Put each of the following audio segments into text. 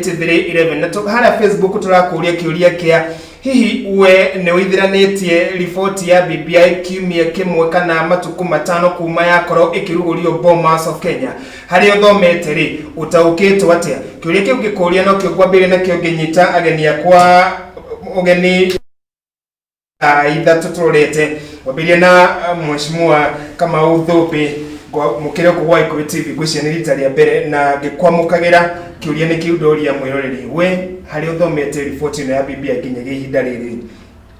83 11. Na harĩa Facebook tũrakũria kĩũria kĩa hihi we nĩ ũithĩranĩtie riboti ya BBI kiumia kĩmwe kana matukũ 5 kuma yakorwo ĩkĩrugũrio Bomas of Kenya. Harĩa ũthomete rĩ, ũtaũkĩtwo atĩa? Kĩũria kĩu ngĩkũria nokĩo ngwambĩrĩria nakĩo ngĩnyita ageni akwa ũgeni 3 tũrorete. Ngwambĩrĩria na Mheshimiwa Kamau Thũmbĩ, mũkĩre gũkũ gwa Gĩkũyũ TV, ngwĩciria nĩ rita rĩa mbere na ngĩkwamũkagĩra. Kĩũria nĩ kĩu ndoria mwĩroreri, we harĩa ũthomete riboti ĩno ya BBI nginyagia ihinda rĩrĩ,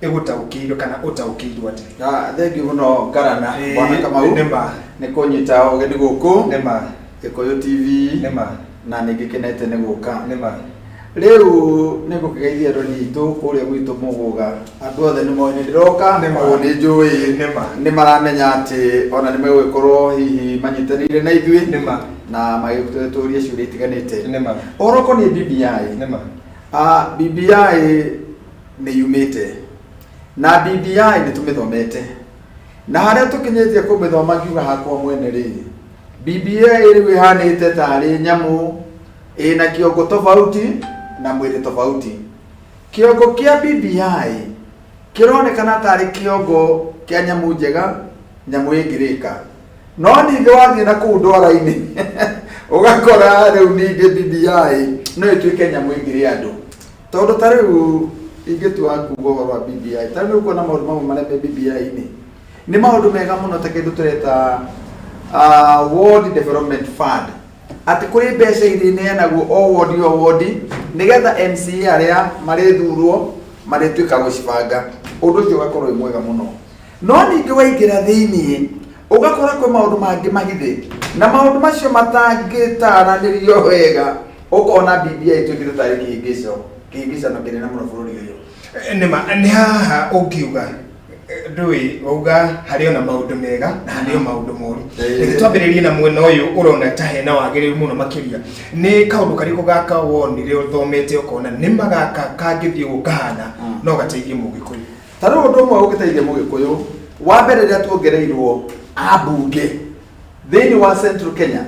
ĩgũtaũkĩirwo kana ũtaũkĩirwo atĩa? Thengiũ mũno Ngarana, Bwana Kamau. Nĩma. Nĩ kũnyita ũgeni gũkũ Nĩma. Gĩkũyũ TV. Nĩma. Na nĩ ngĩkenete nĩ gũka. Nĩma. Rĩu nĩ ngũkĩgeithia arori aitũ kũrĩa gwitũ Mũgũga. Andũ othe nĩ moĩ nĩ ndĩroka, Nĩma. ũguo nĩ njũĩ. Nĩma. Nĩ maramenya atĩ ona nĩ megũgĩkorwo hihi manyitanĩire na ithuĩ. Nĩma. Na magĩtũria ciũria itiganĩte. Nĩma. Ũhoro ũkoniĩ BBI. Nĩma. BBI nĩ yumĩte. Na BBI nĩ tũmĩthomete. Na harĩa tũkinyĩtie kũmĩthoma ngiuga hakwa mwene rĩ, BBI rĩu ĩhanĩte tarĩ nyamũ ĩna kĩongo tofauti na mwĩrĩ tofauti. Kĩongo kĩa BBI kĩronekana tarĩ kĩongo kĩa nyamũ njega, nyamũ ĩngĩrĩka. No ningĩ wathiĩ na kũu ndwara-inĩ ũgakora rĩu ningĩ BBI no ĩtuĩke nyamũ ĩngĩrĩa andũ. Tondũ ta rĩu ingĩtua kuga ũhoro wa BBI, ta rĩu nĩ ũkuona maũndũ mamwe marĩa me BBI-inĩ nĩ maũndũ mega mũno, ta kĩndũ tũreta Ward Development Fund, atĩ kũrĩ mbeca irĩneanagwo o wodi o wodi nĩgetha MCA arĩa marĩthurwo marĩtuĩka gũcibanga. Ũndũ ũcio ũgakorwo wĩ mwega mũno. No ningĩ waingĩra thĩiniĩ ũgakora kwĩ maũndũ mangĩ mahithe, na maũndũ macio matangĩtaranĩrio wega, ũkona BBI ĩtuĩkĩte tarĩ kĩhĩngĩco, kĩhĩngĩcano kĩnene mũno bũrũri ũyũ. Nĩma nĩ haha ũngiuga ndũĩ wauga harĩ ona maũndũ mega na harĩ o maũndũ moru. Reke twambĩrĩrie na mwena ũyũ ũrona ta hena wagĩrĩru mũno makĩria. Nĩ kaũndũ karĩkũ gaka wonire ũthomete ũkona nĩ magaka kangĩthiĩ ũguo kahana no gateithie Mũgĩkũyũ? Ta rĩu ũndũ ũmwe ũngĩteithia Mũgĩkũyũ, wa mbere rĩrĩa tuongereirwo ambunge thĩinĩ wa Central Kenya,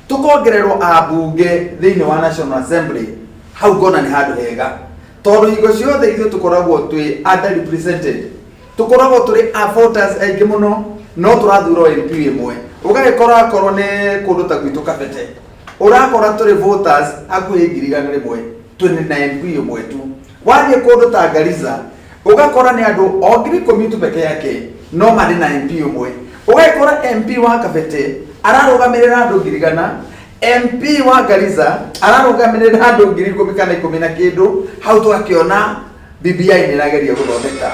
tũkongererwo ambunge thĩinĩ wa National Assembly, hau ngona nĩ handũ hega, tondũ hingo ciothe ithuĩ tũkoragwo twĩ underrepresented, tũkoragwo tũrĩ a voters aingĩ mũno, no tũrathura o MP ĩmwe. Ũgagĩkora akorwo nĩ kũndũ ta gwitũ Kabete, ũrakora tũrĩ voters hakuhĩ 100,000, twĩ na MP ĩmwe tu. Wathiĩ kũndũ ta Garissa, ũgakora nĩ andũ o 10,000 tu peke yake, no marĩ na MP ũmwe. Ũgagĩkora MP wa Kabete ararũgamĩrĩra andũ 100,000, MP wa Garissa ararũgamĩrĩra andũ 10,000 kana ikũmi na kĩndũ. Hau tũgakĩona BBI nĩ ĩrageria gũthondeka.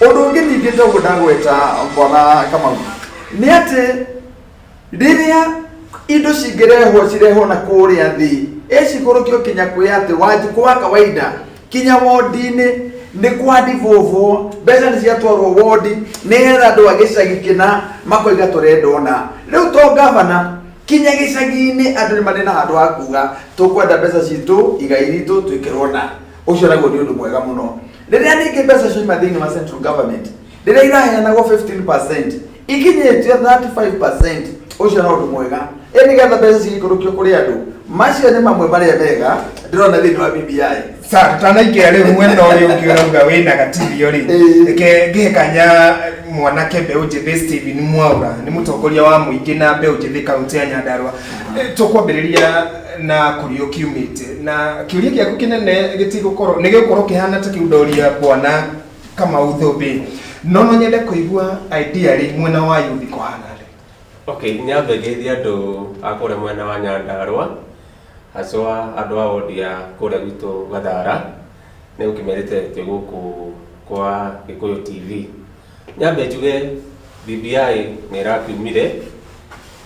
Ũndũ ũngĩ ningĩ toguo ndagweta Bwana Kamau, nĩ atĩ rĩrĩa indo cingĩrehwo cirehwo na kũrĩa thĩ, ĩcikũrũkio kinya kwĩ atĩ Wanjikũ wa kawaida kinya wondi-inĩ nĩ kwa ndibũbwo, mbeca nĩ ciatwarwo wondi nĩgetha andũ a gĩcagi kĩna makoiga tũrenda ũna. Rĩu to gavana, kinya gĩcagi-inĩ andũ nĩ marĩ na handũ ha kuga tũkwenda mbeca citũ, igai ritũ twĩkĩrwo na. Ũcio naguo nĩ ũndũ mwega mũno. Rĩrĩa ningĩ mbeca ciauma thĩinĩ wa central government, rĩrĩa iraheanagwo 15% ikinyĩtio 35%, ũcio no ũndũ mwega, ĩ nĩgetha mbeca cigĩikũrũkio kũrĩ andũ. Macio nĩ mamwe marĩa mega ndĩrona thĩinĩ wa BBI. Sa tutanaingĩra rĩu mwena ũrĩa ũngĩ ũrauga wĩna gatirio rĩ, reke ngĩhe kanya mwanake mbeũ njĩthĩ Stephen Mwaura, nĩ mũtongoria wa mũingĩ na mbeũ njĩthĩ kaunti ya Nyandarua. Tũkwambĩrĩria na kũrĩa ũkiumĩte, na kĩũria gĩaku kĩnene gĩtigũkorwo nĩ gĩgũkorwo kĩhana ta kĩu ndoria Bwana Kamau Thũmbĩ, no no nyende kũigua ideally mwena wa yuthi kũhana atĩa? Okay, nyambe ngeithie andũ a kũrĩa mwena wa Nyandarua, haswa andũ a wodi ya kũrĩa gwitũ Gathara, nĩ gũkĩmerĩte twĩ gũkũ kwa Gĩkũyũ TV. Nyambe njuge BBI nĩ ĩrakiumire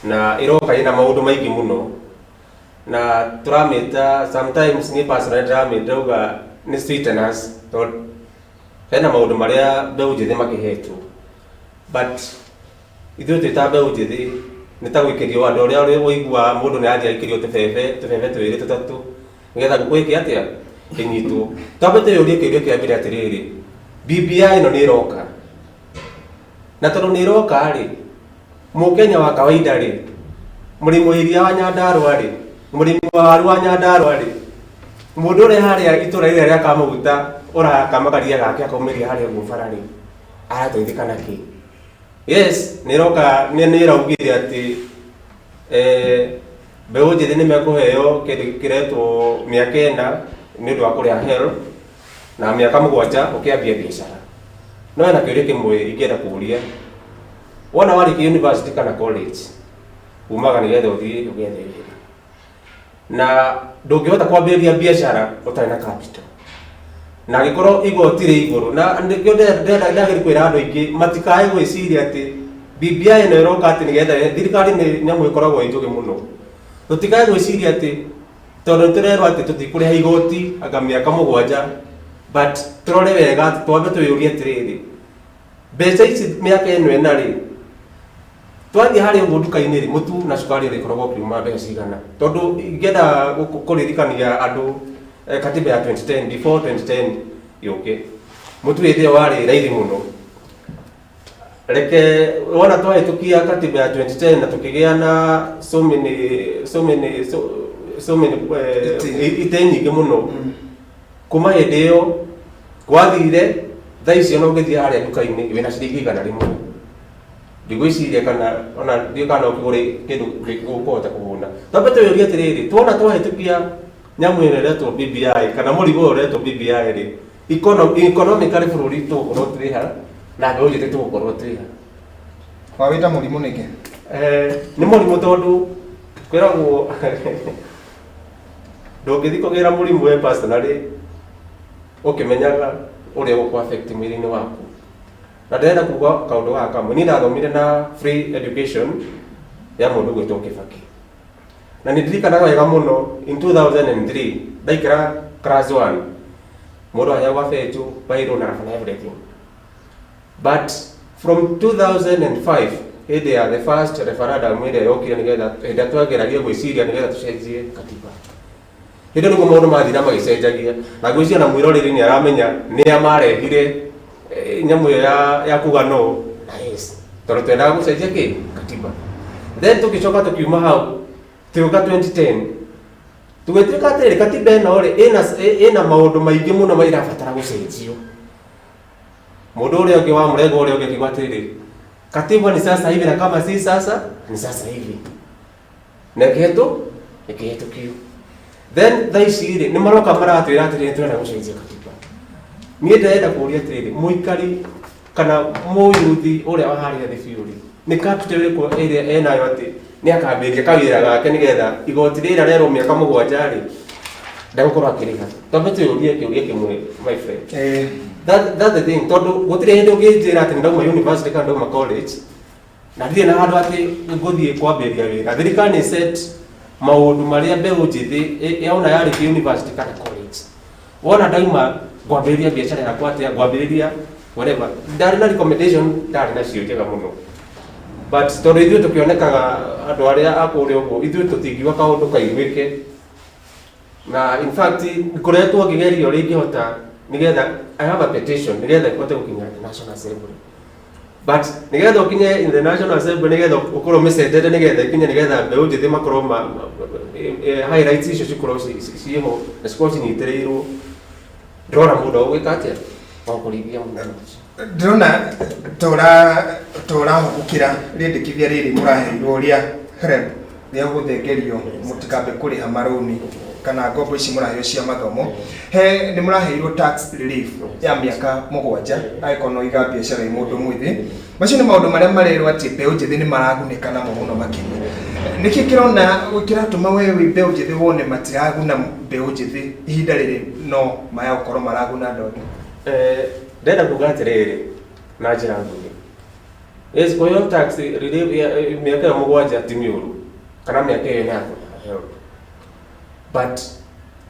na ĩroka ĩna maũndũ maingĩ mũno, na tũramĩta sometimes, niĩ personally ndĩramĩta ndauga nĩ sweeteners, tondũ hena maũndũ marĩa mbeũ njĩthĩ makĩhetwo, but ithuĩ twĩ ta mbeũ njĩthĩ nĩ ta gũikĩrio andũ arĩa ũiguaga mũndũ nĩ athiĩ aikĩrio tũbebe tũbebe twĩrĩ tũtatũ nĩgetha ngũkũ ĩke atĩa, ĩnyitwo. Twambe twĩyũrie kĩũria kĩa mbere atĩrĩrĩ, BBI ĩno nĩ ĩroka, na tondũ nĩ ĩroka rĩ, mũkenya wa kawaida rĩ, mũrĩmi wa iria wa Nyandarua rĩ, mũrĩmi wa waru wa Nyandarua rĩ, Mũndũ ũrĩa harĩa itũra rĩrĩa rĩa Kamũguta ũrakama karia gake akaumĩria harĩa ũguo bara rĩ, arateithĩka na kĩ? Yes, nĩ ĩroka nĩ ĩraugire atĩ mbeũ njĩthĩ nĩ mekũheo kĩndũ kĩretwo mĩaka 4 nĩ ũndũ wa kũrĩha HELB na mĩaka 7 ũkĩambia biacara. No hena kĩũria kĩmwe ingĩenda kũũria. Wona warĩkia university kana college, umaga nĩgetha ũthiĩ ũgethe wĩra. Na ndũngĩhota kwambĩrĩria biacara ũtarĩ na capital. Na angĩkorwo igoti rĩ igũrũ, na nĩkĩo ndagĩrĩire kwĩra andũ aingĩ matikae gwĩciria atĩ BBI ĩno ĩroka atĩ nĩgetha thirikari nĩ nyamũ ĩkoragwo ĩ njũgĩ mũno. Tũtikae gwĩciria atĩ tondũ nĩtũrerwo atĩ tũtikũrĩha igoti anga mĩaka 7, but tũrore wega atĩ twambe twĩyũrie atĩrĩrĩ, mbeca ici mĩaka ĩno 4 rĩ, twathiĩ harĩa ũguo nduka-inĩ rĩ, mũtu na cukari ũrĩkoragwo ũkiuma mbeca cigana? Tondũ ingĩenda kũririkania andũ katiba ya 2010, before 2010 yũke, mũtu hĩndĩ ĩyo warĩ raithi mũno. Reke wona twahĩtũkia katiba ya 2010 na tũkĩgĩa na so many, so many, so, so many, Itĩ. itĩ nyingĩ mũno. Kuma hĩndĩ ĩyo gwathire, thaa icio no ũngĩthiĩ harĩa nduka-inĩ wĩna ciringi 100. Ndigwĩciria kana ona ndiũĩ kana ũkĩgũre kĩndũ gĩkũhota kũhũna. Twambe twĩyũrie atĩrĩrĩ, tuona twahĩtũkia nyamũ ĩno ĩretwo BBI kana mũrigo ũyũ ũretwo BBI rĩ, economically bũrũri tũgũkorwo twĩ ha na mbeũ njĩthĩ tũgũkorwo twĩ ha? Wawĩta mũrimũ nĩkĩ? Nĩ mũrimũ tondũ kwĩragwo ndũngĩthiĩ kũgĩra mũrimũ we personally ũkĩmenyaga ũrĩa ũgũkũ affect mwĩrĩ-inĩ waku. Na ndĩrenda kuga kaũndũ gaka kamwe, niĩ ndathomire na free education ya mũndũ ũgwĩtwo Kibaki. Na nĩ ndirikanaga wega mũno in 2003 ndaikara class 1 mũndũ aheagwo benjũ, bairũ na raba na everything. But from 2005 hĩndĩ ya the first referendum ĩrĩa yokire nĩgetha hĩndĩ ĩrĩa twageragia gwĩciria nĩgetha tũcenjie katiba, hĩndĩ ĩyo nĩguo maũndũ mathire magĩcenjagia, na ngwĩciria na mwĩroreri nĩ aramenya nĩa marehire nyamũ ĩyo ya kuga no na yes, tondũ twendaga gũcenjia kĩ katiba. Then tũgĩcoka tũkiuma hau tũgĩũka 2010 tũgĩtuĩka atĩrĩrĩ, katiba ĩno rĩ ĩna maũndũ maingĩ mũno ĩrabatara gũcenjio. Mũndũ ũrĩa ũngĩ wa mũrengo ũrĩa ũngĩ akiuga atĩrĩrĩ, katiba ni sasa hivi na kama si sasa ni sasa hivi, na ĩkĩhetũkio. Then thaa ici rĩ nĩ maroka maratwĩra atĩrĩrĩ, tũrenda gũcenjia katiba. Niĩ ndĩrenda kũũria atĩrĩrĩ, mũikari kana mũyuthi ũrĩa wa harĩa thĩ biũ rĩ, nĩ capital ĩrĩkũ ĩrĩa enayo atĩ nĩ akambĩrĩria kawĩra gake nĩgetha igoti rĩrĩa rerwo mĩaka 7 rĩ ndegũkorwo akĩrĩha? Twambe twĩyũrie kĩũria kĩmwe, my friend. That's the thing, tondũ gũtirĩ hĩndĩ ũngĩnjĩra atĩ nĩ ndauma university kana ndauma college na ndirĩ na handũ atĩ ngũthiĩ kwambĩrĩria wĩra. Thirikari nĩ set maũndũ marĩa mbeũ njĩthĩ yona yarĩkia university kana college, wona ndauma ngwambĩrĩria biacara yakwa atĩa, ngwambĩrĩria whatever. Ndarĩ na recommendation, ndarĩ nacio njega mũno, but tondũ ithuĩ tũkĩonekaga andũ arĩa a kũrĩa ũguo, ithuĩ tũtingiuga kaũndũ kaiguĩke. Na in fact ngoretwo ngĩgeria ũrĩa ingĩhota nĩgetha I have a petition nĩgetha ĩhote gũkinya the National Assembly, but nĩgetha ũkinye in the National Assembly, nĩgetha ũkorwo ũmĩcendete, nĩgetha ĩkinye, nĩgetha mbeũ njĩthĩ makorwo highlights icio cikorwo ciĩho na cikorwo cinyitĩrĩirwo, ndĩrona mũndũ agũgĩka atĩa wa kũrĩithia mũndũ ũcio. Ndĩrona torahũgũkĩra rĩendekithia rĩrĩ mũraheirwo rĩa HELB rĩa gũthengerio mũtikambe kũrĩha marũni kana ngombo ici mũraheo cia mathomo. He nĩ mũraheirwo tax relief ya mĩaka 7 angĩkorwo no iga biacara ĩ mũndũ mwĩthĩ. Macio nĩ maũndũ marĩa marerwo atĩ mbeũ njĩthĩ nĩ maragunĩka namo mũno makĩria. Nĩkĩ kĩrona kĩratũma we wĩ mbeũ njĩthĩ wone matiraguna mbeũ njĩthĩ ihinda rĩrĩ no maya gũkorwo maraguna andũ angĩ? Ndĩrenda kuga atĩrĩrĩ na njĩra nguhĩ, yes, kũheo tax relief ya mĩaka ĩyo 7 ti mĩũru, kana mĩaka ĩyo nĩ ya kũrĩha HELB, but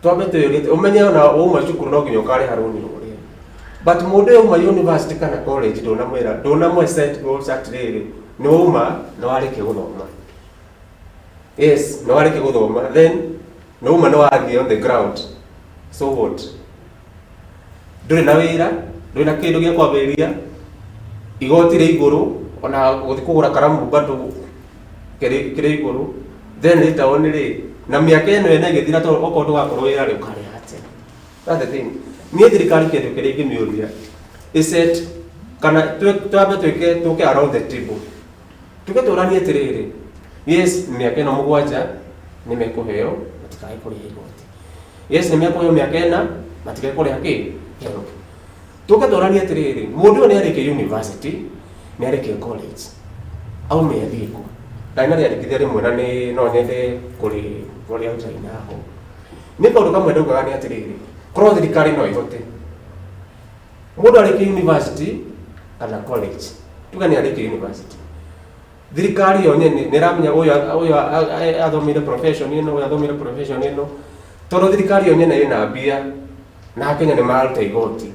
twambe twĩyũrie, ũmenye ona wauma cukuru no nginya ũkarĩha rũni rũrĩa. But mũndũ ũyũ auma university kana college, ndũnamwĩra, ndũnamwe set goals atĩrĩrĩ, nĩ wauma, nĩ warĩkia gũthoma, yes, nĩ warĩkia gũthoma, then nĩ wauma, nĩ wathiĩ on the ground, so what? Ndũrĩ na wĩra, ndũrĩ na kĩndũ gĩa kwambĩrĩria, igoti rĩ igũrũ, ona gũthiĩ kũgũra karamu bado kĩrĩ igũrũ. Then later on rĩ, na mĩaka ĩno ĩna ĩgĩthira, tondũ okorwo ndũgakorwo wĩra rĩ, ũkarĩha atĩa? That's the thing. Niĩ thirikari kĩndũ kĩrĩa ingĩmĩũria is it kana twambe twĩke tũke around the table tuke tũranie atĩrĩrĩ, yes, mĩaka ĩno 7 nĩ mekũheo matikae kũrĩha igoti, yes, nĩ mekũheo mĩaka 4 matikae kũrĩha kĩ HELB. Tũke tũranie atĩrĩrĩ, mũndũ ũyũ nĩ arĩkia university, nĩ arĩkia college, aume athiĩ kũ? Na nĩ rĩandĩkithia rĩmwe na nĩ no nyende kũrĩ kũrĩ outline haho. Nĩ kaũndũ kamwe ndaugaga nĩ atĩrĩrĩ, korwo thirikari no ĩhote mũndũ arĩkia university kana college, tuge nĩ arĩkia university, thirikari yo nyene nĩ ĩramenya ũyũ athomeire profession ĩno, ũyũ athomeire profession ĩno, tondũ thirikari yo nyene ĩna mbia na Akenya nĩ mararuta igoti.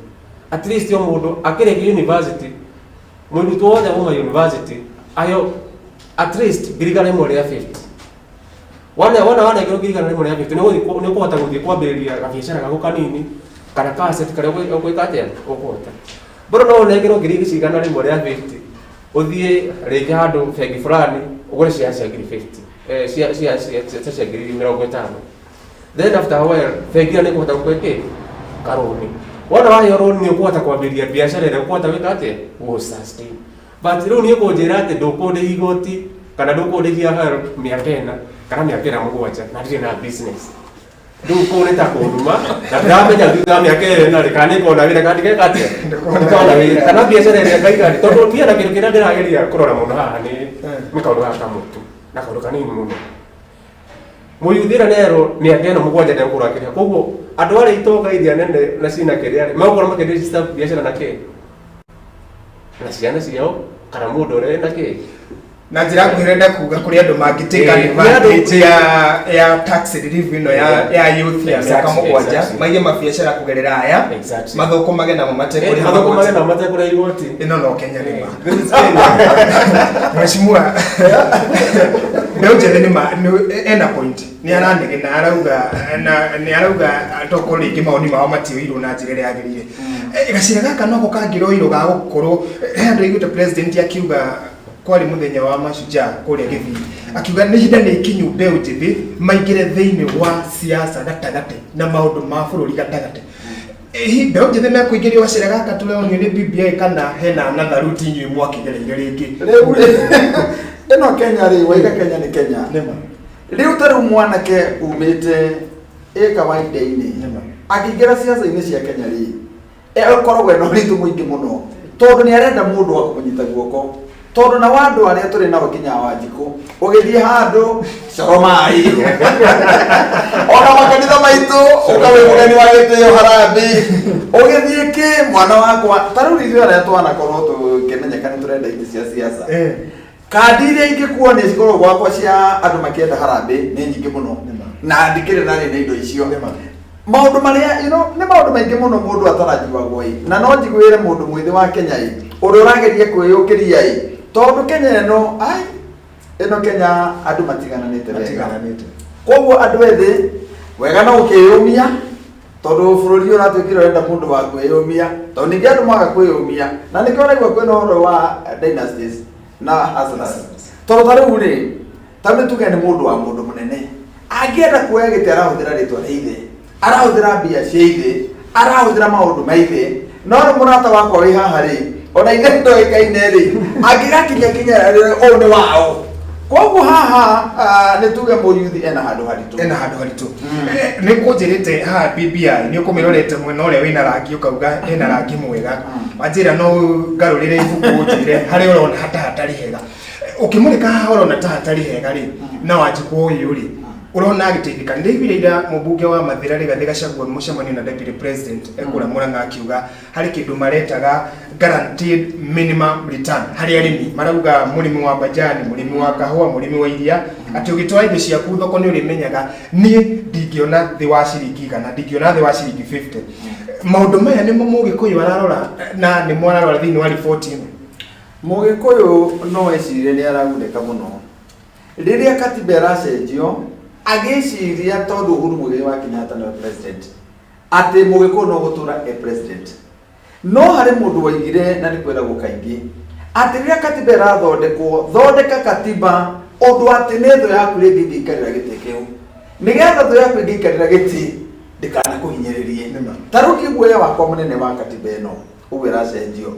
At least o mũndũ akĩrĩkia university, mũrutwo wothe uma university ayo at least 150,000. Wona wanengerwo 150,000, nĩ ũkũhota gũthiĩ kwambĩrĩria gabiacara gaku kanini kana ka asset karĩa ũgwĩka atĩa ũkũhota. Bado no ũnengerwo 150,000, ũthiĩ rĩngĩ handũ bengi fulani ũgũre share cia ngiri 50, cia 50,000. Then after a while bengi ĩyo nĩ ĩkũhota gũkũhe kĩ karũni. Wona waheo rũni nĩ ũkũhota kwambĩrĩria biacara ĩrĩa ũkũhota gwĩka atĩa gũ sustain. But rĩu niĩ kũnjĩra atĩ ndũkũndĩhia igoti kana ndũkũndĩhia HELB mĩaka 4 kana mĩaka ĩna 7 na ndirĩ na business, rĩu kũu nĩ ta kũnduma na ndiramenya thutha wa mĩaka ĩyo ĩna rĩ kana nĩngona wĩra kana ndigeka atĩa, ndikona wĩra kana biacara ĩrĩa ngaiga rĩ, tondũ niĩ na kĩndũ kĩrĩa ndĩrageria kũrora mũno haha nĩ kaũndũ gaka kamũtu na kaũndũ kanini mũno. Mũyuthi ĩrĩa nerwo mĩaka ĩno 7 ndegũkorwo akĩrĩha, koguo andũ arĩa itonga iria nene na cina kĩrĩa rĩ megũkorwo makĩregister biacara na kĩ na ciana ciao kana mũndũ ũrĩa wĩna kĩ. Na njĩra nguhĩ ũrenda kuga kũrĩ andũ mangĩtake advantage ya tax relief ĩno ya youth ya mĩaka 7, maige mabiacara kũgerera aya, mathũkũmage namo matekũrĩha mathũkũmage namo matekũrĩha igoti. Ĩno no Kenya nĩ ma. This is Kenya. Mheshimiwa mbeũ njĩthĩ nĩ ma ena point, nĩ aranegena arauga na nĩ arauga tokorwo rĩngĩ mawoni mao matioirwo na njĩra ĩrĩa yagĩrĩire. Gacĩra gaka noko kangĩroirwo ga gũkorwo he andũ aiguĩte president akiuga kwarĩ mũthenya wa mashujaa kũrĩa Gĩthii, akiuga nĩ ihinda nĩ ikinyu mbeũ njĩthĩ maingĩre thĩinĩ wa siasa gatagatĩ na maũndũ ma bũrũri gatagatĩ. Hihi mbeũ njĩthĩ mekũingĩrio gacĩra gaka tũronio nĩ BBI kana hena another route inyuĩ mwakĩgereire rĩngĩ? Rĩu rĩ, ĩno Kenya rĩ, waiga Kenya nĩ Kenya. Nĩma. Rĩu ta rĩu mwanake umĩte ĩ kawaida-inĩ Nĩma. akĩingĩra siasa-inĩ cia Kenya rĩ, akoragwo ena ũritũ mũingĩ mũno tondũ nĩ arenda mũndũ wa kũmũnyita guoko, tondũ na wa andũ arĩa tũrĩ nao nginya Wanjikũ ũgĩthiĩ handũ coro maĩ ona makanitha maitũ ũkawe mũgeni wa gĩtĩo harambee ũgĩthiĩ kĩ mwana wakwa. Ta rĩu ithuĩ arĩa twanakorwo tũkĩmenyeka nĩ tũrenda itĩ cia siasa, kandi iria ingĩkuonia cikoragwo gwakwa cia andũ makĩenda harambee nĩ nyingĩ mũno na ndikĩrĩ na na indo icio. Maũndũ marĩa nĩ maũndũ maingĩ mũno mũndũ atarajiwagwo ĩ, na no njiguĩre mũndũ mwĩthĩ wa Kenya ĩ ũrĩa ũrageria kwĩyũkĩria ĩ, tondũ Kenya ĩno ai ĩno Kenya andũ matigananĩte wega. Matigananĩte. Koguo andũ ethĩ wega no ũkĩyũmia, tondũ bũrũri ũratuĩkire ũrenda mũndũ wa kwĩyũmia, tondũ ningĩ andũ maga kwĩyũmia na nĩkĩo ũraigua kwĩna ũhoro wa dynasties na hustlers, tondũ ta rĩu rĩ, ta rĩu tuge nĩ mũndũ wa mũndũ mũnene angĩenda kuoya gĩtĩ, arahũthĩra rĩtwa rĩa ithe, arahũthĩra mbia cia ithe, arahũthĩra maũndũ ma ithe. No rĩu mũrata wakwa wĩ haha rĩ, ona ithe ndoĩkaine rĩ, angĩgakinya kinya ũũ nĩ wao. Koguo haha nĩ tuge mũyuthi ena handũ haritũ. Ena handũ haritũ. Nĩ kũnjĩrĩte haha BBI nĩ ũkũmĩrorete mwena ũrĩa wĩna rangi ũkauga ĩna rangi mwega, wanjĩra no ngarũrĩre ibuku ũnjĩre harĩa ũrona hata hatarĩ hega. Ũkĩmũrĩka haha ũrona ta hatarĩ hega rĩ, na Wanjikũ ũyũ rĩ, ũrona agĩteithĩka? Nĩ ndaiguire ira mũmbunge wa Mathĩra Rigathĩ Gachagua mũcemanio na deputy president ekũrĩa Murang'a akiuga harĩ kĩndũ maretaga guaranteed minimum return harĩ arĩmi. Marauga mũrĩmi wa majani, mũrĩmi wa kahũa, mũrĩmi wa iria, atĩ ũgĩtwara indo ciaku thoko nĩ ũrĩmenyaga niĩ ndingĩona thĩ wa ciringi 100, ndingĩona thĩ wa ciringi 50. Maũndũ maya nĩmo mũgĩkũyũ ararora na nĩmo ararora thĩinĩ wa riboti ĩno. Mũgĩkũyũ no ecirie nĩ aragunĩka mũno rĩrĩa katiba ĩracenjio, agĩciria tondũ Uhuru Muigai wa Kenyatta nĩwe president, atĩ mũgĩkũyũ no gũtũra e president. No harĩ mũndũ waigire, na nĩ kwĩragwo kaingĩ atĩ rĩrĩa katiba ĩrathondekwo, thondeka katiba ũndũ atĩ nĩ thũ yaku rĩngĩ ĩngĩikarĩra gĩtĩ kĩu, nĩgetha thũ yaku ĩngĩikarĩra gĩtĩ. Ndĩkanakũhinyĩrĩrie. Nĩma. Ta rĩu niĩ guoya wakwa mũnene wa katiba ĩno ũguo ĩracenjio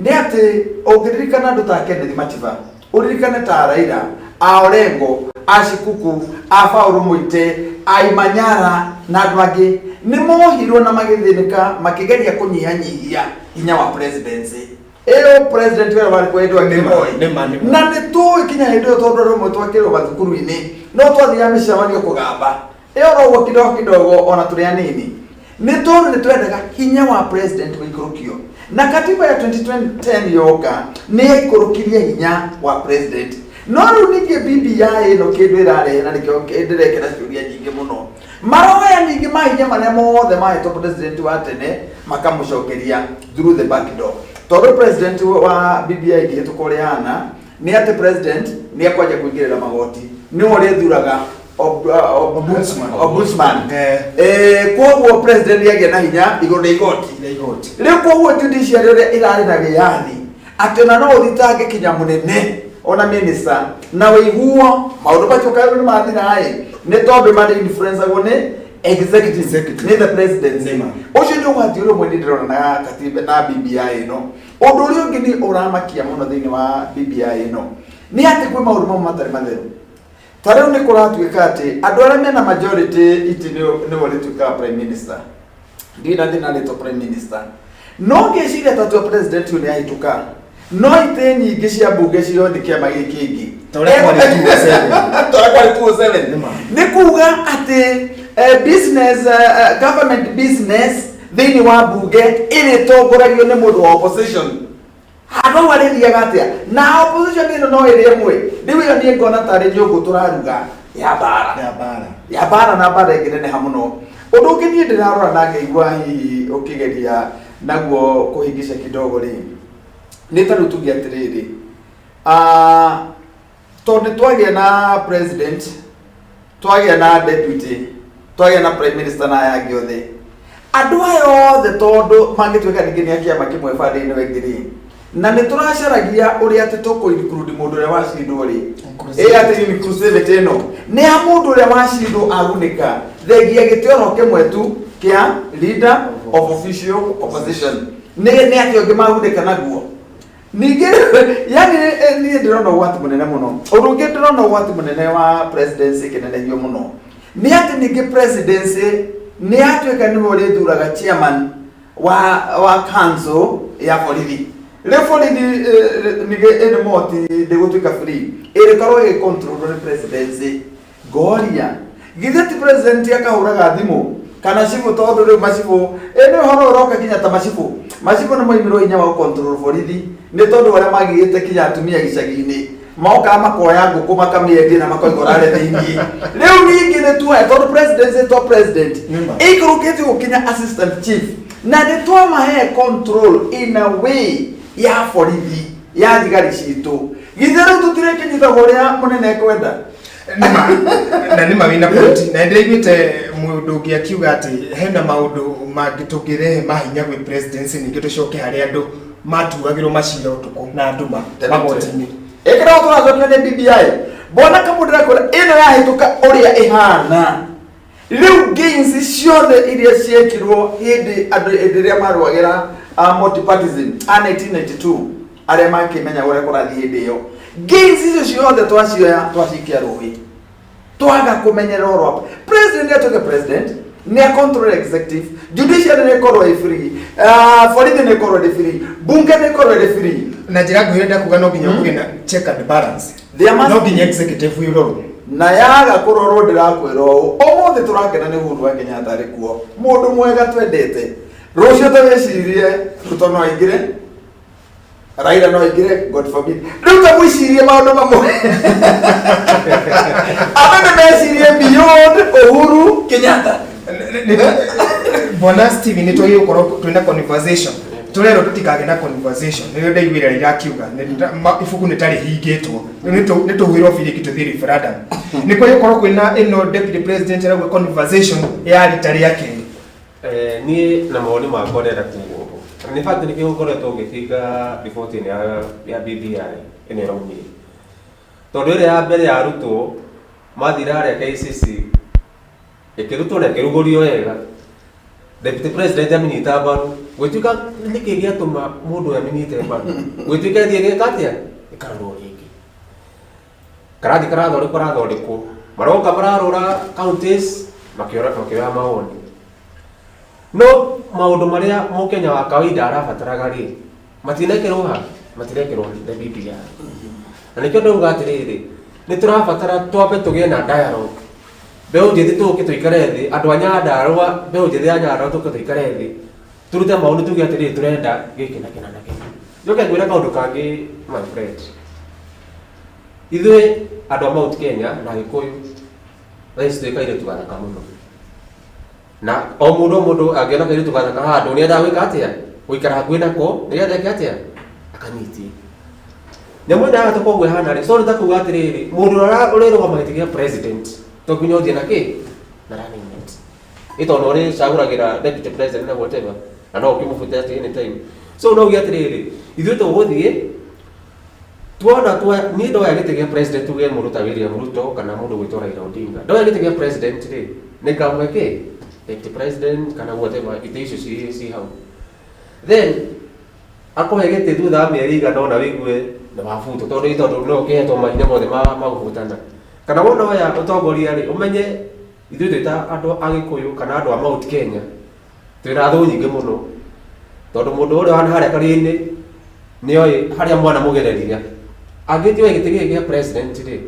nĩ atĩ ũngĩririkana andũ ta Kenneth Matiba, ũririkane ta Raila, a Orengo, a Shikuku, a Paul Muite, a Imanyara na andũ angĩ nĩ mohirwo na magĩthĩnĩka makĩgeria kũnyihanyihia hinya wa presidency ĩyo, president ũrĩa warĩ kwa hĩndĩ wa Moi. Nĩma, nĩma. Na nĩ tũĩ kinya hĩndĩ ĩyo, tondũ rĩmwe twakĩrwo mathukuru-inĩ no twathiaga mĩcemanio kũgamba ĩyo noguo kidogo kidogo ona tũrĩ anini, nĩ tondũ nĩ twendaga hinya wa president ũikũrũkio, na katiba ya 2010 yoka nĩ yaikũrũkirie hinya wa president. No rĩu ningĩ BBI ĩno kĩndũ ĩrarehe, na nĩkĩo ndĩrekĩra ciũria nyingĩ mũno, maroya ningĩ mahinya marĩa mothe mahetwo president wa tene makamũcokeria through the back door, tondũ president wa BBI ĩngĩhĩtũka ũrĩa ana nĩ atĩ president nĩ akwanja kũingĩrĩra magoti, nĩwe ũrĩthuraga Ombudsman. Ombudsman. Eh. Koguo president nĩ agĩa na hinya igũrũ rĩa igoti. Rĩa igoti. Rĩu koguo judiciary ũrĩa ĩrarĩ na wĩyathi atĩ ona no ũthitange kinya mũnene ona minister na wĩiguo maũndũ macio kaĩ nĩ mathira-ĩ, nĩ tondũ marĩ influenceagwo nĩ executive. Executive. Nĩ the presidency. Nĩma. Ũcio nĩ ũgwati ũrĩa ũmwe niĩ ndĩrona na katiba na BBI ĩno. Ũndũ ũrĩa ũngĩ nĩ ũramakia mũno thĩinĩ wa BBI ĩno nĩ atĩ kwĩ maũndũ mamwe matarĩ matheru. Ta rĩu nĩ kũratuĩka atĩ andũ arĩa mena majority iti nĩwe ũrĩtuĩkaga prime minister. Ndirĩ na thĩna rĩtwa prime minister, no ngĩciria ta tua president ũyũ nĩ ahĩtũka, no itĩ nyingĩ cia mbunge cio nĩ kĩama gĩkĩ kĩngĩ. Ta ũrĩa kwarĩ 207. Ta ũrĩa kwarĩ 207. Nĩma. Nĩ kuga atĩ business, government business thĩinĩ wa mbunge ĩrĩtongoragio nĩ mũndũ wa opposition. Handũ hau arĩthiaga atĩa na opposition ĩno no ĩrĩ ĩmwe? Rĩu ĩyo niĩ ngona tarĩ nyũngũ tũraruga ya mbara. Ya mbara. Ya mbara, na mbara ĩngĩneneha mũno. Ũndũ ũngĩ niĩ ndĩrarora na ngaigua hihi ũkĩgeria naguo kũhingica kidogo rĩ, nĩ ta rĩu tuge atĩrĩrĩ, tondũ nĩ twagĩa na president, twagĩa na deputy, twagĩa na prime minister na aya angĩ othe, andũ aya othe tondũ mangĩtuĩka ningĩ nĩ a kĩama kĩmwe bande-inĩ wengĩ rĩ, na nĩ tũracaragia ũrĩa atĩ tũkũ include mũndũ ũrĩa wacindwo rĩ. Inclusivity. Ĩ atĩ inclusivity ĩno nĩ ya mũndũ ũrĩa wacindwo agunĩka thengia gĩtĩ oro kĩmwe tu kĩa leader of official opposition, nĩ atĩ ũngĩ magunĩka naguo ningĩ. Yani niĩ ndĩrona ũgwati mũnene mũno. Ũndũ ũngĩ ndĩrona ũgwati mũnene wa presidency ĩkĩnenehio mũno nĩ atĩ ningĩ presidency nĩ yatuĩka nĩwe ũrĩthuraga chairman wa council ya borithi. Rĩu borithi ningĩ ĩnĩ moti ndĩgũtuĩka free, ĩrĩkorwo ĩgĩcontrolwo nĩ presidency. Ngoria githĩ ti president akahũraga thimũ kana cibũ, tondũ rĩu macibũ ĩ nĩ ũhoro ũroka kinya ta macibũ, macibũ nĩ moimirwo hinya wa gũcontrol borithi, nĩ tondũ arĩa magĩte kinya atumia gĩcagi-inĩ mokaga makoya ngũkũ makamĩendia na makoiga ũrare thĩiniĩ. Rĩu ningĩ nĩ tuoya tondũ presidency to president Nĩma. ĩikũrũkĩte gũkinya assistant chief, na nĩ twamahe control in a way ya borithi ya thigari citũ. Githĩ rĩu tũtirĩkĩnyitagwo ũrĩa mũnene ekwenda? Nĩma, na nĩma wĩna point, na ndĩraiguĩte mũndũ ũngĩ akiuga atĩ hena maũndũ mangĩ tũngĩrehe mahinya gwĩ presidency, ningĩ tũcoke harĩa andũ matuagĩrwo macira ũtukũ na nduma magoti-inĩ. Ĩkĩra tũracokio nĩ BBI mbona kamũndũ ndĩrakwĩra ĩno yahĩtũka ũrĩa ĩhana rĩu, gains ciothe iria ciekirwo hĩndĩ andũ hĩndĩ ĩrĩa marũagĩra multipartism a 1992, arĩa makĩmenya ũrĩa kũrathiĩ hĩndĩ ĩyo, gains icio ciothe twacioya twacikia rũĩ, twaga kũmenyerera ũhoro wa president. Nĩ atuĩke president nĩ a control executive, judiciary nĩ ĩkorwo ĩ free, borithi nĩ ĩkorwo ĩrĩ free, bunge nĩ ĩkorwo ĩrĩ free. Na njĩra nguhĩ ndenda kuga no nginya kũgĩe na check and balance. There must No nginya executive ĩrorwo. Na yaga kũrorwo, ndĩrakwĩra ũũ, ũmũthĩ tũrakena nĩ Uhuru wa Kenyatta arĩ kuo, mũndũ mwega twendete. Rũciũ ta wĩcirie Ruto no aingĩre, Raila no aingĩre, God forbid. Rĩu ta mwĩcirie maũndũ mamwe, andũ nĩ mecirie beyond Uhuru Kenyatta. Bwana Steven, nĩ twagĩrĩirwo gũkorwo twĩna conversation, tũrerwo tũtikagĩa na conversation. Nĩrĩo ndaiguire Raila akiuga ibuku nĩ tarĩ hingĩtwo, rĩu nĩ tũhuhĩrwo biringi tũthiĩ referendum. Nĩ kwagĩrĩirwo gũkorwo kwĩna ĩno deputy president arauga conversation ya rita rĩa kerĩ. Niĩ na mawoni makwa ndĩrenda kuga ũũ, nĩ bati nĩkĩo ũkoretwo ũgĩbinga riboti ĩno ya BBI ĩno ĩraumire, tondũ ĩrĩa ya mbere yarutwo mathire harĩa KICC ĩkĩrutwo na ĩkĩrugũrio wega. Deputy President amĩnyita mbaru, gwĩtuĩka nĩkĩ gĩatũma mũndũ ũyũ amĩnyite mbaru, gwĩtuĩka ĩthiĩ ĩgeka atĩa, ĩkarorwo rĩngĩ. Karathi karathondekwo karathondekwo, maroka mararora counties makĩora makĩoya mawoni. No maũndũ marĩa mũkenya wa kawaida arabataraga rĩ, matinekĩrwo ha, matirekĩrwo the BBI. Na nĩkĩo ndauga atĩrĩrĩ, nĩ tũrabatara twambe tũgĩe na dialogue. Mbeũ njĩthĩ tũke tũikare thĩ, andũ a Nyandarũa, mbeũ njĩthĩ ya Nyandarũa tũke tũikare thĩ, tũrute mawoni tuge atĩrĩrĩ, tũrenda gĩkĩ na kĩna na kĩna. Njoke ngwĩre kaũndũ kangĩ, my friend. Ithuĩ andũ a Mount Kenya na Gĩkũyũ, thaa ici twĩ kairĩtu gathaka mũno. Na o mũndũ o mũndũ angĩona kairĩtu gathaka handũ nĩ endaga gwĩka atĩa? Gũikara hakuhĩ nako nĩgetha eke atĩa? Akanyitie. Nyamũ ĩno ya gatũ koguo ĩhana rĩ, so nĩ ta kuga atĩrĩrĩ, mũndũ ũrĩa ũrĩrũgama gĩtĩ gĩa president to nginya ũthiĩ na kĩ? Na running mate. Ĩ tondũ ũrĩcagũragĩra deputy president na whatever, na no ũkĩmũbute at any time. So no uge atĩrĩrĩ, ithuĩ tũgũthiĩ tuona twa niĩ ndoya gĩtĩ gĩa president tuge mũndũ ta William Ruto kana mũndũ gwĩtwo Raila Odinga, ndoya gĩtĩ gĩa president rĩ, nĩ ngamũhe kĩ? Deputy president kana whatever, itĩ icio ci hau. Then akũhe gĩtĩ thutha wa mĩeri igana ũna wĩigue nĩ wabutwo, tondũ no ũkĩhetwo mahinya mothe ma gũbutana. Kana wona oya ũtongoria rĩ, ũmenye ithuĩ twĩ ta andũ a Gĩkũyũ kana andũ a Mount Kenya twĩna thũ nyingĩ mũno, tondũ mũndũ ũrĩa wana harĩa karia-inĩ nĩoĩ harĩa mwana mũgereria. Angĩthiĩ oe gĩtĩ gĩkĩ gĩa president rĩ,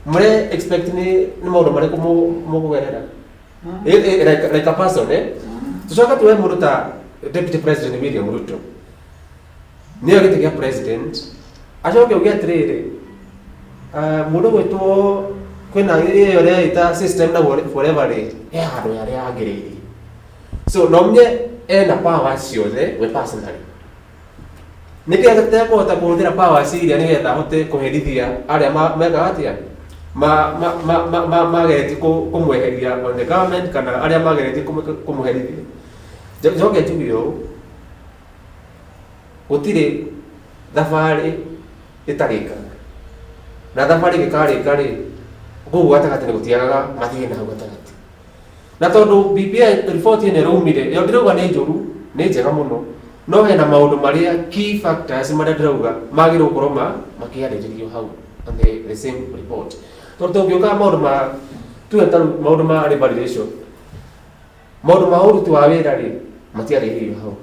mũre expect nĩ maũndũ marĩkũ mũkũgerera? Like a person, eh? Tucoke tuoe mũndũ ta Deputy President William Ruto, nĩoe gĩtĩ gĩa president, acoke uge atĩrĩrĩ, mũndũ gwĩtwo kwĩna ĩyo ĩreita system na whatever rĩ, he handũ harĩa agĩrĩirie. So no menye ena power ciothe we personally. Nĩkĩ atekũhota kũhũthĩra powers iria nĩgetha ahote kũherithia arĩa mekaga atĩa? Mageretie kũmweheria on the government kana arĩa mageretie kũmũherithia. Njoke njuge ũũ, gũtirĩ thabarĩ ĩtarĩkaga. Na thabarĩ ĩngĩkarĩka rĩ, kũu gatagatĩ nĩ gũtiagaga mathĩna hau gatagatĩ. Na tondũ BBI report ĩno ĩraumire, ĩyo ndĩrauga nĩ njũru, nĩ njega mũno. No hena maũndũ marĩa key factors marĩa ndĩrauga magĩrĩirwo gũkorwo makĩarĩrĩrio hau on the same report. Tondũ tũngĩũka maũndũ ma tuge ta rĩu maũndũ ma labor relation, maũndũ ma ũruti wa wĩra rĩ, matiarĩrĩirio hau.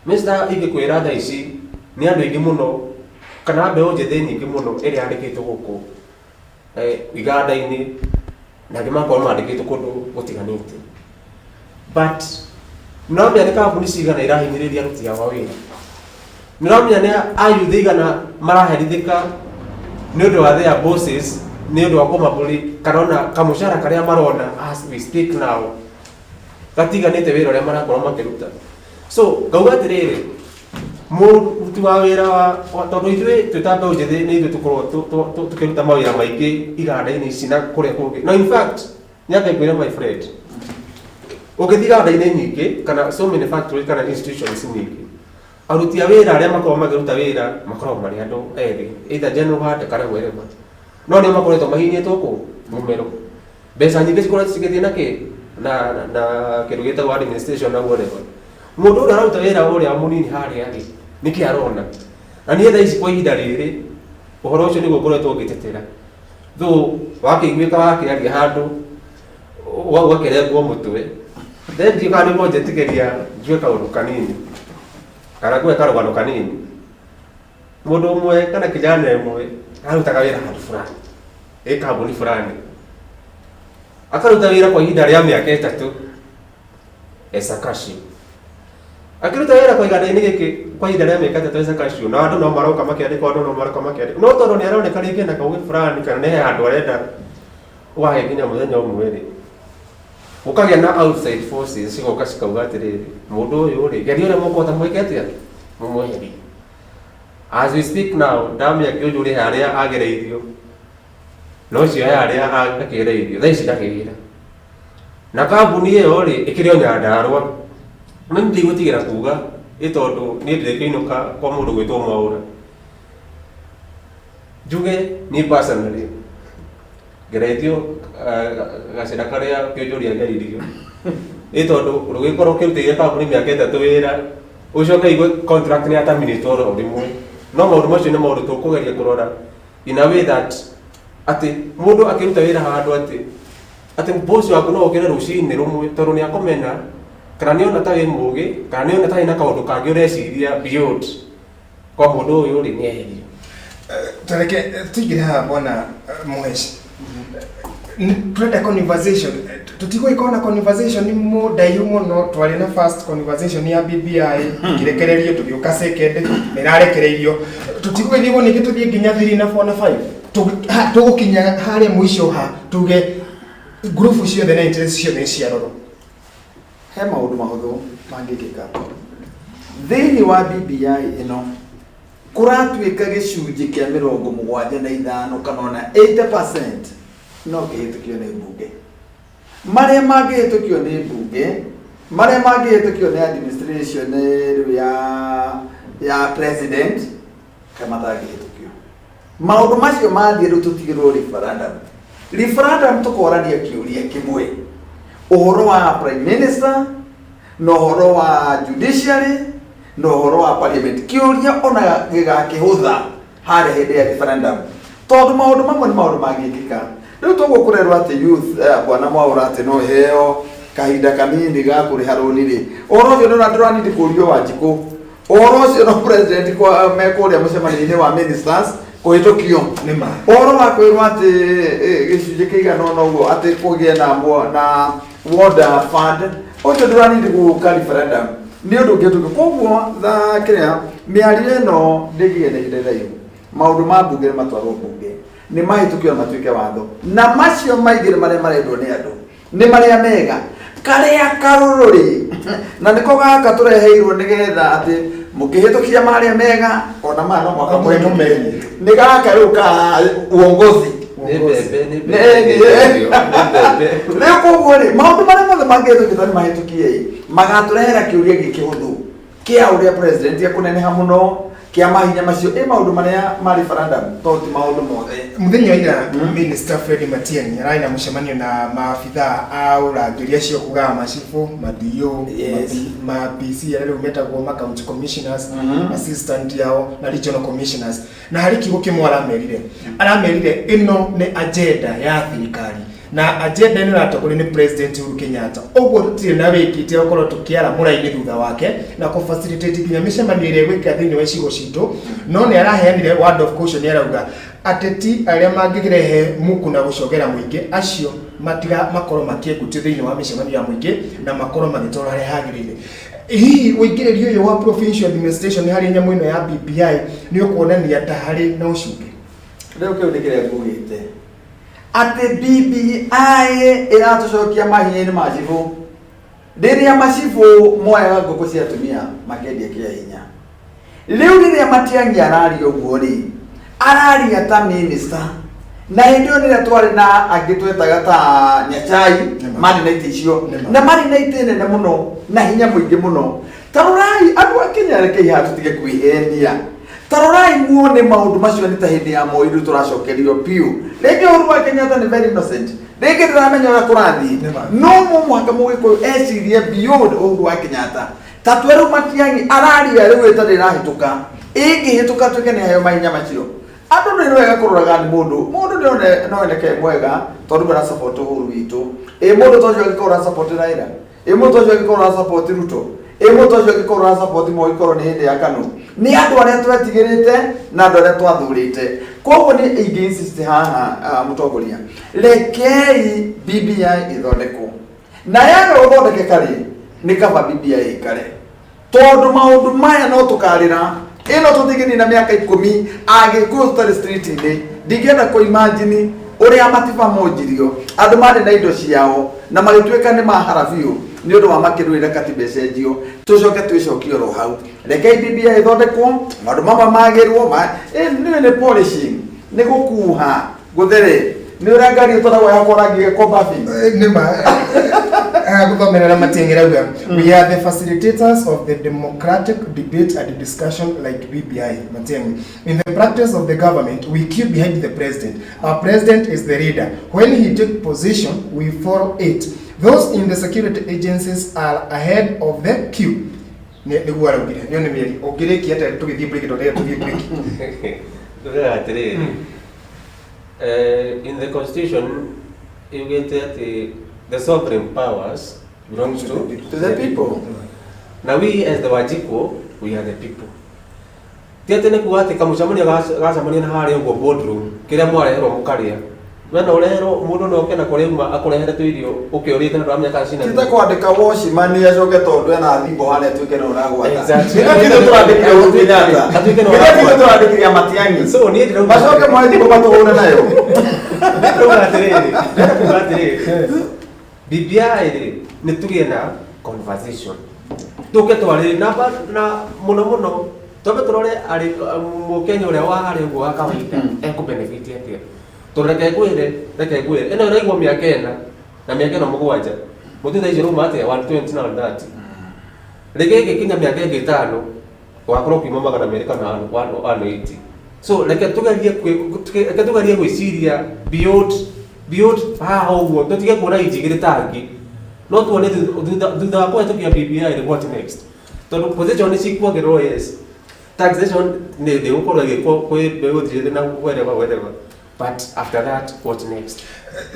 Mr. ingĩkwĩra thaa ici nĩ andũ aingĩ mũno kana mbeũ njĩthĩ nyingĩ mũno ĩrĩa yandĩkĩtwo gũkũ iganda-inĩ na angĩ magakorwo mandĩkĩtwo kũndũ gũtiganĩte. But no menya nĩ kambuni cigana irahinyĩrĩria aruti ao a wĩra. Nĩ ũramenya nĩ ayuthi igana maraherithĩka nĩ ũndũ wa their bosses, nĩ ũndũ wa kũmabũri kana ona kamũcara karĩa marona as we speak now gatiganĩte wĩra ũrĩa marakorwo makĩruta. So ngauga atĩrĩrĩ, mũruti wa wĩra wa tondũ ithuĩ twĩ ta mbeũ njĩthĩ nĩ ithuĩ tũkoragwo tũkĩruta mawĩra maingĩ iganda-inĩ ici na kũrĩa kũngĩ. Na in fact, nyambe ngwĩre my friend, ũngĩthiĩ iganda-inĩ nyingĩ kana so many factories kana institutions nyingĩ, aruti a wĩra arĩa makoragwo makĩruta wĩra makoragwo marĩ andũ ethĩ, either general ward kana wherever. No nĩo makoretwo mahinyĩtwo kũ mũmero. Mbeca nyingĩ cikoretwo cigĩthiĩ na kĩ? Na kĩndũ gĩtagwo administration na whatever. Mũndũ ũrĩa ũraruta wĩra ũrĩa mũnini harĩa rĩ, nĩkĩ arona? Na niĩ thaa ici kwa ihinda rĩrĩ, ũhoro ũcio nĩguo ngoretwo ngĩtetera. Though wakĩiguĩka wakĩaria handũ, ũgakĩrengwo mũtwe. Then ndiũĩ kana nĩ ũkũnjĩtĩkĩria njuge kaũndũ kanini, kana ngũhe karũgano kanini. Mũndũ ũmwe kana kijana ũmwe arutaga wĩra handũ fulani, ĩ kambuni fulani. Akaruta wĩra kwa ihinda rĩa mĩaka 3 as a cashier. Akĩruta wĩra kwa ihinda-inĩ gĩkĩ kwa ihinda rĩa mĩaka 3 as a cashier, na andũ no maroka makĩandĩkwo, andũ no maroka makĩandĩkwo. No tondũ nĩ aroneka rĩngĩ ena kaũgĩ fulani kana nĩ he handũ arenda ũgagĩkinya mũthenya ũmwe rĩ, gũkagĩa na outside forces cigoka cikauga atĩrĩrĩ, mũndũ ũyũ rĩ, geria ũrĩa mũkũhota mwĩke atĩa, mũmweherie. As we speak now, ndamenya kĩũnjũrĩ harĩa agereirio, no ũcio he harĩa akĩgereirio, thaa ici ndarĩ wĩra. Na kambuni ĩyo rĩ, ĩkĩrĩ o Nyandarũa. Niĩ ndigũtigĩra kuga, ĩ tondũ niĩ ndĩrĩkĩinũka kwa mũndũ gwĩtwo Mwaũra. Njuge niĩ personally, ngeretio gacĩra karĩa kĩũnjũri agereirio. Ĩ tondũ rũgĩkorwo ũkĩrutĩire kambuni mĩaka 3 wĩra ũcoke igue contract nĩ ya terminate oro rĩmwe. No maũndũ macio nĩ maũndũ tũkũgeria kũrora in a way that atĩ mũndũ akĩruta wĩra handũ atĩ boss waku no okĩre rũcinĩ rũmwe tondũ nĩ akũmena kana nĩ ona ta wĩ mũgĩ kana nĩ ona ta wĩna kaũndũ kangĩ ũreciria beyond kwa mũndũ ũyũ rĩ nĩ eherio. Tareke tuingĩre haha bwana Mũheci. Turenda conversation, tutigũgĩkorwo na conversation mũndaihu mũno. Twarĩ na first conversation ya BBI ĩkĩrekererio, tũgĩũka second nĩ ĩrarekereirio, tũtigũgĩthiĩ ũguo ningĩ tũthiĩ nginya 3 na 4 na 5. Tũgũkinya harĩa mũico ha tuge ngurubu ciothe na interest ciothe nĩ ciarorwo. He maũndũ mahũthũ mangĩkĩka thĩinĩ wa BBI ĩno. Kũratuĩka gĩcunjĩ kĩa 75 kana ona 80% no kĩhĩtũkio nĩ mbunge. Marĩa mangĩhĩtũkio nĩ mbunge, marĩa mangĩhĩtũkio nĩ administration rĩu ya president kana matangĩhĩtũkio, maũndũ macio mathiĩ rĩu tũtigĩrwo referendum. Referendum tũkorania kĩũria kĩmwe, ũhoro wa prime minister na ũhoro wa judiciary na ũhoro wa parliament. Kĩũria ona gĩgakĩhũtha harĩa hĩndĩ ya referendum, tondũ maũndũ mamwe nĩ maũndũ mangĩkĩka. Rĩu toguo kũrerwo atĩ youth, bwana Mwaũra, atĩ no heo kahinda kanini ga kũrĩha rũni rĩ, ũhoro ũcio nĩ ndũranindi kũrio Wanjikũ. Ũhoro ũcio no president kwa mekũrĩa mũcemanio-inĩ wa ministers kũhĩtũkio. Nĩ ma. Ũhoro wa kwĩrwo atĩ gĩcunjĩ kĩigana ũna ũguo atĩ kũgĩe na water fund, ũcio ndũranindi gũka referendum, nĩ ũndũ ũngĩ tũngĩ. Koguo tha kĩrĩa mĩario ĩno ndĩgĩe na ihinda iraihu. Maũndũ ma mbunge nĩ matwarwo mbunge, nĩ mahĩtũkio na matuĩke watho, na macio maingĩ marĩa marendwo nĩ andũ nĩ marĩa mega. Karĩa karũrũ rĩ, na nĩko gaka tũreheirwo nĩgetha atĩ mũkĩhĩtũkia marĩa mega ona maya no mwaka mũmenye. Nĩ gaka rĩu ka uongozi. Nĩ mbembe, nĩ Nĩ- mbembe, nĩ- nĩ mbembe. Rĩu koguo rĩ, maũndũ marĩa mothe mangĩhĩtũkio nĩ mahĩtũkie ĩ, magatũrehera kĩũria gĩkĩ hũthũ kĩa ũrĩa president ekũneneha mũno kĩa mahinya macio ĩ maũndũ marĩa ma referendum, tondũ ti maũndũ mothe. Muthenya wa ira Minister Fred Matiang'i ararĩ na mũcemanio na maabithaa a ũrangĩri acio kugaga macibũ, ma DO, ma PC arĩa rĩu metagwo ma county commissioners, assistant yao na regional commissioners, na harĩ kiugo kĩmwe aramerire ĩno nĩ agenda ya thirikari na agenda ĩno ĩratongorio nĩ President Uhuru Kenyatta. Ũguo tũtirĩ na wĩkĩte gũkorwo tũkĩara mũraini thutha wake na kũ facilitate nginya mĩcemanio ĩrĩa ĩgwĩkĩka thĩinĩ wa icigo citũ. No nĩ araheanire word of caution, nĩ arauga ateti arĩa mangĩrehe muku na gũcogera mũingĩ acio matiga makorwo makĩengutio thĩinĩ wa mĩcemanio ya mũingĩ na makorwo magĩtwarwo harĩa hagĩrĩire. Hihi ũingĩrĩri ũyũ wa provincial administration harĩ nyamũ ĩno ya BBI nĩ ũkuonania ta harĩ na ũcuke? Rĩu kĩu nĩ kĩrĩa ngugĩte atĩ BBI ĩratũcokia mahinya-inĩ ma cibũ, rĩrĩa macibũ moyaga ngũkũ cia atumia makendia kĩa hinya. Rĩu rĩrĩa Matiang'i araria ũguo rĩ, araria ta minister, na hĩndĩ ĩyo nĩrĩa twarĩ na angĩ twetaga ta Nyachai. Nĩma. Marĩ na itĩ icio. Nĩma. Na marĩ na itĩ nene mũno na hinya mũingĩ mũno. Ta rorai andũ a Kenya, rekei haha tũtige kwĩhenia. Ta rorai muone maũndũ macio nĩ ta hĩndĩ ya Moi. Rĩu tũracokerio biũ rĩngĩ. Uhuru wa Kenyatta nĩ very innocent, rĩngĩ ndĩramenya ũrĩa kũrathiĩ. Nĩma. No mũhaka mũgĩkũyũ ecirie beyond Uhuru wa Kenyatta. Ta twe rĩu Matiang'i araria rĩu ĩtarĩ ĩrahĩtũka, ĩngĩhĩtũka tuĩke nĩ aheo mahinya macio. Andũ nĩ wega kũroraga nĩ mũndũ no oneke mwega tondũ ara support Uhuru witũ. Ĩ mũndũ ta ũcio angĩkorwo ara support Raila, ĩ mũndũ ta ũcio angĩkorwo ara support Ruto, ĩ mũndũ ta ũcio angĩkorwo ara support Moi, korwo nĩ hĩndĩ ya KANU, nĩ andũ arĩa twetigĩrĩte na andũ arĩa twathurĩte. Koguo nĩ ingĩ insist haha, mũtongoria, rekei BBI ĩthondekwo, na yaga gũthondekeka rĩ, nĩ kaba BBI ĩikare, tondũ maũndũ maya no tũkarĩra ĩno tũtingĩnina mĩaka 10 agĩkũyũ tũtarĩ street-inĩ. Ndingĩenda kũ imagine ũrĩa matiba monjirio, andũ marĩ na indo ciao na magĩtuĩka nĩ mahara biũ nĩ ũndũ wa makĩrũĩra katiba ĩcenjio, tũcoke twĩcokie oro hau. Rekei BBI ĩthondekwo, maũndũ mamwe magĩrwo nĩ polishing, nĩ gũkuha gũthere, nĩ ũrĩa ngari ĩtwaragwo yakwo rangi gĩko babi. Nĩma gũthomerera Matiang'i rauga, "We are the facilitators of the democratic debate and discussion like BBI." Matiang'i, "In the practice of the government, we queue behind the president. Our president is the leader. When he take position, we follow it. Those in the security agencies are ahead of the queue. Nĩguo araugire. Nĩyo nĩ mĩeri. Ũngĩrĩkia atĩa tũgĩthiĩ break tondũ tũthiĩ break. Tugaga atĩrĩrĩ, in the constitution yugĩte atĩ the sovereign powers belongs to the people. Na we as the Wanjikũ, we are the people. Ti atĩ nĩ kuga atĩ kamũcemanio gacemania na harĩa ũguo boardroom, kĩrĩa mwareherwo mũkarĩa. We no ũreherwo mũndũ no oke na kũrĩa uma akũrehere tũirio ũkĩũrĩte na ndũramenya kana cina. Ti ta kwandĩka watchman acoke tondũ ena thimbo harĩa atuĩke no ũragwata. Exactly. Nĩkĩo ithuĩ tũrandĩkire Uhuru Kenyatta. Atuĩke no Nĩkĩo ithuĩ ũragwata. tũrandĩkire Matiang'i. So niĩ ndĩrauga Macoke moe thimũ matũhũre nayo. Ndĩrauga atĩrĩrĩ, ndĩrenda kuga atĩrĩrĩ, BBI rĩ, nĩ tũgĩe na conversation, tũke twarĩrĩrie na mũno mũno twambe tũrore arĩ mũkenya ũrĩa wa harĩa ũguo wa kawaida ekũ benefit atĩa, tondũ reke ngwĩre ĩno ĩraigwo mĩaka 4 na mĩaka ĩno 7 mũtu thaa ici ũrauma atĩa 120 na 130, rĩngĩ ĩngĩkinya mĩaka ĩngĩ 5 wakorwo kiuma 200 kana 180. So reke tũgerie gwĩciria beyond haha ũguo, tũtige kuona inji igĩrĩ tangi, no tuone thutha wa kũhetũkia BBI rĩ, what next, tondũ position nĩ cikuongererwo, yes, taxation nĩ ndĩgũkorwo ĩgĩkwo kwĩ mbeũ njĩthĩ na whatever whatever, but after that, what next?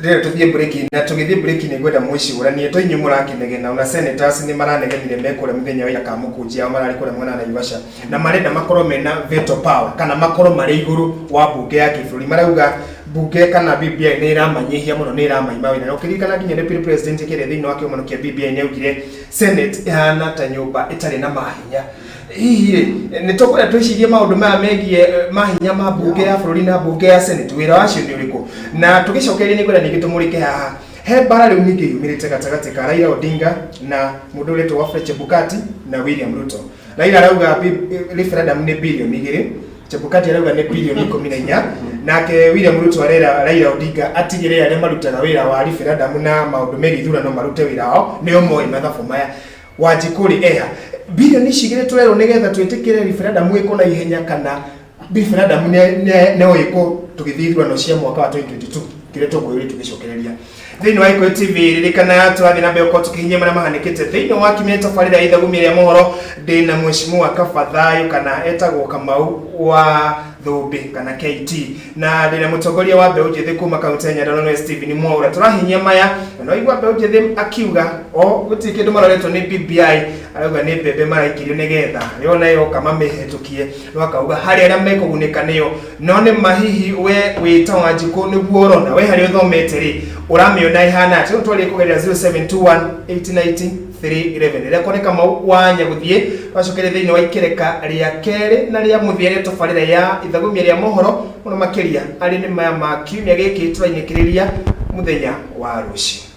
Rĩrĩ tũthiĩ break, na tũgĩthiĩ break nĩ ngwenda mwĩcũranie to inyuĩ mũrakĩnegena, ona senators nĩ maranegenire me kũrĩa mũthenya wa ira Kamũkũnji ao mararĩ kũrĩa mwena wa Naivasha, na marenda makorwo mena veto power kana makorwo marĩ igũrũ wa mbunge ya kĩbũrũri. Marauga mbunge kana BBI nĩ ĩramanyihia mũno, nĩ ĩramaima wĩra, na ũkĩririkana nginya deputy president kĩrĩa thĩinĩ wa kĩũngano kĩa BBI nĩ augire Senate ĩhana ta nyũmba ĩtarĩ na mahinya. Hihi rĩ, nĩ tũkwenda twĩcirie maũndũ maya megiĩ mahinya ma mbunge ya bũrũri na mbunge ya Senate, wĩra wacio nĩ ũrĩkũ? Na tũgĩcokeria nĩ ngwenda ningĩ tũmũrĩke haha he mbara rĩu ningĩ yumĩrĩte gatagatĩ ka Raila Odinga na mũndũ ũretwo Wafula Chebukati na William Ruto. Raila arauga referendum nĩ birioni 2, Chebukati arauga nĩ birioni 14, nake William Ruto arera Raila Odinga atigĩrĩre arĩa marutaga wĩra wa referendum na maũndũ megiĩ ithurano marute wĩra wao, nĩo moĩ mathabu maya. Wanjikũ rĩ, eha birioni ici igĩrĩ tũrerwo nĩgetha twĩtĩkĩre referendum ĩkwo na ihenya, kana referendum no ĩkwo tũgĩthiĩ ithurano cia mwaka wa 2022, kĩrĩa tũkwĩrĩ tũgĩcokereria thĩinĩ wa Gĩkũyũ TV. Ririkana tũrathiĩ na mbere gũkorwo tũkĩhinyia marĩa mahanĩkĩte thĩinĩ wa kiumia tabarĩra ya ithagumia rĩa mohoro. Ndĩ na mheshimiwa Kabathayo kana etagwo Kamau wa Thũmbĩ kana KT, na ndĩ na mũtongoria wa mbeũ njĩthĩ kuma kaunti ya Nyandarua nĩwe Stephen Mwaura. Tũrahinyia maya na no igua mbeũ njĩthĩ akiuga o gũtirĩ kĩndũ maroretwo nĩ BBI, arauga nĩ mbembe maraikirio nĩgetha yona yoka mamĩhetũkie, no akauga harĩ arĩa mekũgunĩka nĩyo. No nĩ mahihi we wĩta Wanjikũ nĩguo ũrona we harĩa ũthomete rĩ, ũramĩona ĩhana atĩa? Rĩu twarie kũgerera 0721 890 311. Rĩrĩa kuoneka mau wanya gũthiĩ twacokeria thĩinĩ wa ikereka rĩa kerĩ na rĩa mũthia rĩa tabarĩra ya ithagumia rĩa mohoro, mũno makĩria arĩ nĩ maya ma kiumia gĩkĩ tũrainĩkĩrĩria mũthenya wa rũciũ.